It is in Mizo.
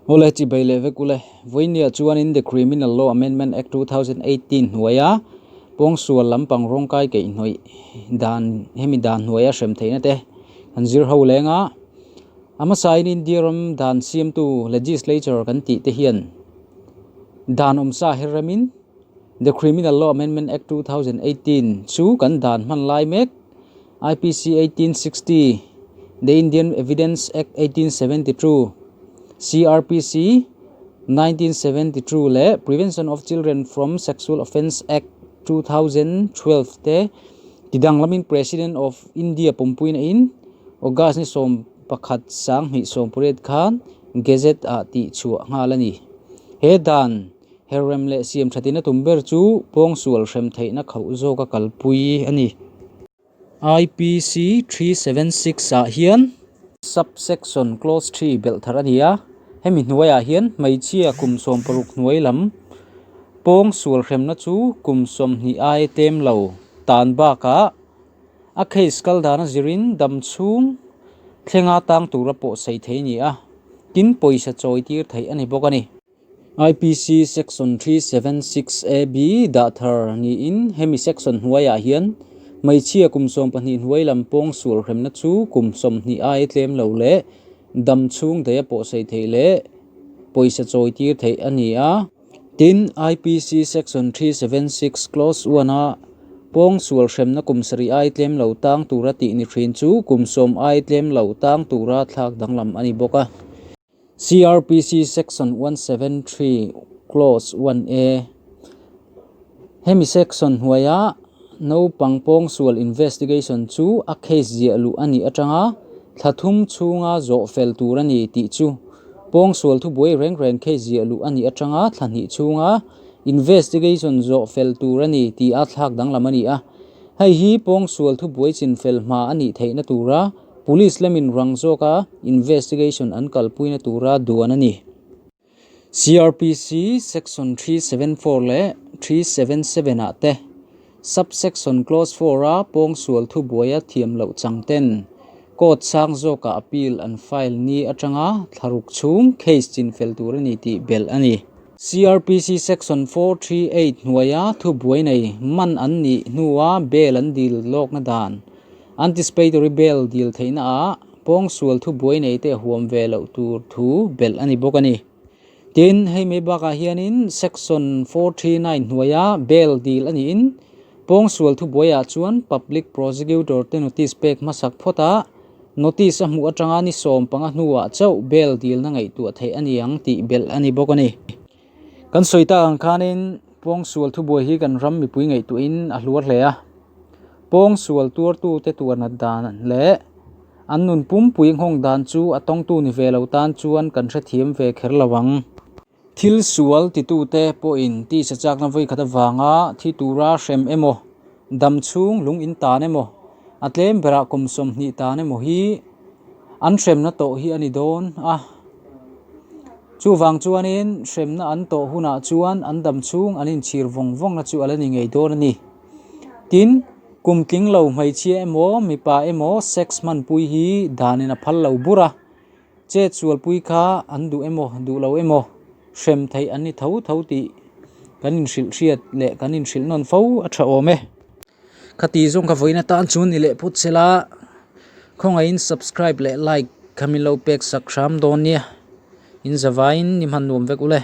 Awle chibai leh vek ule. Vawinia chuanin The Criminal Law Amendment Act 2018 hnuaia pawngsual lampang rawngkai kaihhnawih dan hemi dan hnuaia hrem theihna te kan zir ho leng a. A hmasain India ram dan siamtu legislature kan tih te hian dan awmsa her remin The Criminal Law Amendment Act 2018 chu kan dan hman lai mek IPC 1860, The Indian Evidence Act 1872, CrPC 1972 leh Prevention of Children from Sexual Offence Act 2012 te tidanglamin President of India pawmpuina in August ni 11 2018 khan Gazette ah tihchhuah nghal a ni. He dan herrem leh siamthatin a tum ber chu pawngsual hrem theihna khauh zawka kalpui a ni. IPC 376 ah hian Sub-section clause 3 belh thar a ni a, hemi hnuaiah hian hmeichhia kum 60 hnuai lam pawngsual hremna chu kum 20 ai tlem lo tan bakah a case kal dana zirin dam chhung thlenga tang tura pawh sawi thei a ni a, tin pawisa chawi tir theih a ni bawk a ni. IPC Section 376 AB dah thar niin hemi section hnuaiah hian hmeichhia kum 12 hnuai lam pawngsual hremna chu kum 20 ai tlem lo leh dam chhung daia pawh sawi theih leh pawisa chawi tir theih a ni a. Tin, IPC Section 376 Clause 1 a pawngsual hremna kum sarih ai tlem lo tang tura tih ni thin chu kum 10 ai tlem lo tang tura thlak danglam a ni bawk a. CrPC Section 173 Clause 1A Hemi section hnuaia naupang pawngsual investigation chu a case ziah luh a nih atanga thla thum chhunga zawh fel tur a ni tih chu pawngsual thubuai reng reng case ziah luh a nih atanga thla hnih chhunga investigation zawh fel tur a ni tih a thlak danglam a ni a. Hei hi pawngsual thubuai chinfel hma a nih theihna tura Police lamin rang zawka investigation an kalpuina tura duan a ni. CrPC Section 374 leh 377 ah te Sub-section Clause 4 a pawngsual thubuaia thiam loh chang ten Court sang zawkah appeal an file ni atanga thlaruk chhung case chinfel tur a ni tih belh a ni. CrPC Section 438 hnuaia thubuai nei man an nih hnua bail an dil lawkna dan Anticipatory bail dil theihna ah pawngsual thubuai nei te huam ve loh tur thu belh a ni bawk a ni. Tin, hei mai bakah hianin Section 439 hnuaia bail dil a niin pawngsual thubuai ah chuan Public Prosecutor te notice pek hmasak phawt a, notice a hmuh atanga ni 15 hnuah chauh bail dilna ngaihtuah theih a ni ang tih belh a ni bawk a ni. Kan sawi tak ang khanin pawngsual thubuai hi kan ram mipui ngaihtuahin a hluar hle a. Pawngsual tuartute tuarnat dan leh an nun pumpui nghawng dan chu a tawngtu ni ve lo tan chuan kan hrethiam ve kher lo ang. Thil sual titute pawhin tisa chakna vawikhat avanga thi tura hrem emaw, dam chhung lung in tan emaw, a tlem berah kum 20 tan emaw hi an hremna tawh hi a ni dawn a. Chuvang chuanin hremna an tawh hunah chuan an dam chhung an inchhir vawng vawngna chu a la ni ngei dawn a ni. Tin, kum tling lo hmeichhia emaw mipa emaw sex hmanpui hi danin a phal lo bur a, chet sualpui kha an duh emaw duh lo emaw hrem theih an ni tho tho tih kan inhrilh hriat leh kan inhrilh nawn fo a tha awm e. Khati zawng kha vawiin atan chuan ni leh phawt sela, khawngaihin subscribe leh like kha min lo pek sak hram dawn nia, in zavaiin ni hman nuam vek ule.